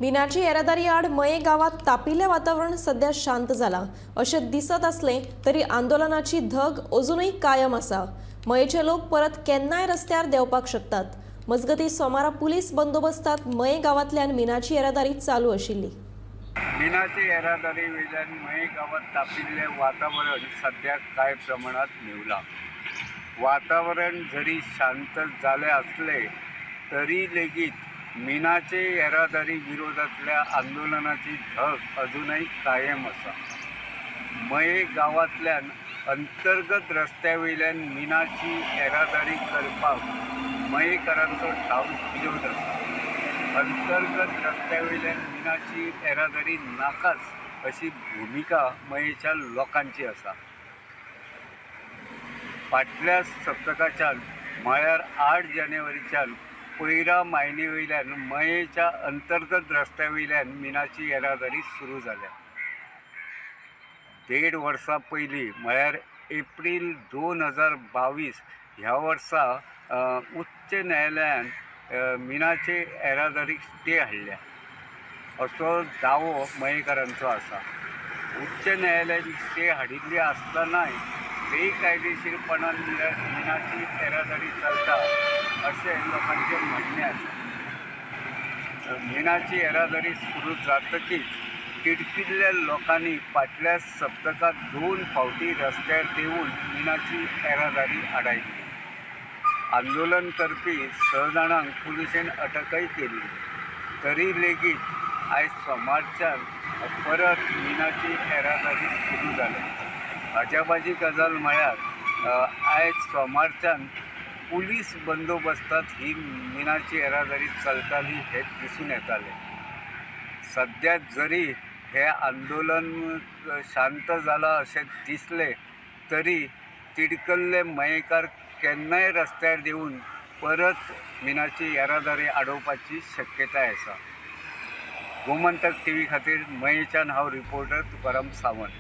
मिनाची येरादारी आड मये गांवांत तापिल्लें वातावरण सध्या शांत जालां अशें दिसत आसलें तरी आंदोलनाची धग अजुनूय कायम आसा. मयेचे लोक परत केन्नाय रस्त्यार देंवपाक शकतात. मजगतीं, सोमारा पुलीस बंदोबस्तांत मये गांवांतल्यान मिनाची येरादारी चालू आशिल्ली. मिनाचे येरादारी वयल्यान मये गांवांत तापिल्लें वातावरण सद्याक कांय प्रमाणांत न्हिवलां. वातावरण जरी शांत जालें आसलें तरी लेगीत मिनाचे येरादारी विरोधांतल्या आंदोलनाची धग अजुनूय कायम आसा. मये गांवांतल्यान अंतर्गत रस्त्या वयल्यान मिनाची येरादारी करपाक मयेकारांचो ठाव विरोध आसा. अंतर्गत रस्त्या वयल्यान मिनाची येरादारी नाकाच अशी भुमिका मयेच्या लोकांची आसा. फाटल्या सप्तकाच्यान, म्हळ्यार 8 जानेवारीच्यान, पयरा मायनी वयल्यान मयेच्या अंतर्गत रस्त्या वयल्यान मिनाची येरादारी सुरू जाल्या. देड वर्सां पयलीं, म्हळ्यार एप्रील 2022 ह्या वर्सा, उच्च न्यायालयान मिनाचे येरादारीक स्टे हाडल्या असो दावो मयेकारांचो आसा. उच्च न्यायालयान स्टे हाडिल्ली आसतनाय बेकायदेशीरपणान मिनाची येरादारी चलता अशें लोकांचें म्हणणें आसा. मिनाची येरादारी सुरू जातकीच तिडकिल्ल्या लोकांनी फाटल्या सप्तकांत दोन फावटी रस्त्यार देंवून मिनाची येरादारी आडायली. आंदोलन करपी स जाणांक पुलिशेन अटकय केल्ली. तरी लेगीत आयज सोमारच्यान परत मिनाची येरादारी सुरू जाल्या. अजापाची गजाल म्हळ्यार आयज सोमारच्यान पुलीस बंदोबस्तांत ही मिनाची येरादारी चलताली हें दिसून येतालें. सद्या जरी हें आंदोलन शांत जालां अशें दिसलें तरी तिडकल्ले मयेकार केन्नाय रस्त्यार देंवून परत मिनाची येरादारी आडोवपाची शक्यताय आसा. गोमंतक टीव्ही खातीर मयेच्यान हांव रिपोर्टर तुकाराम सावंत.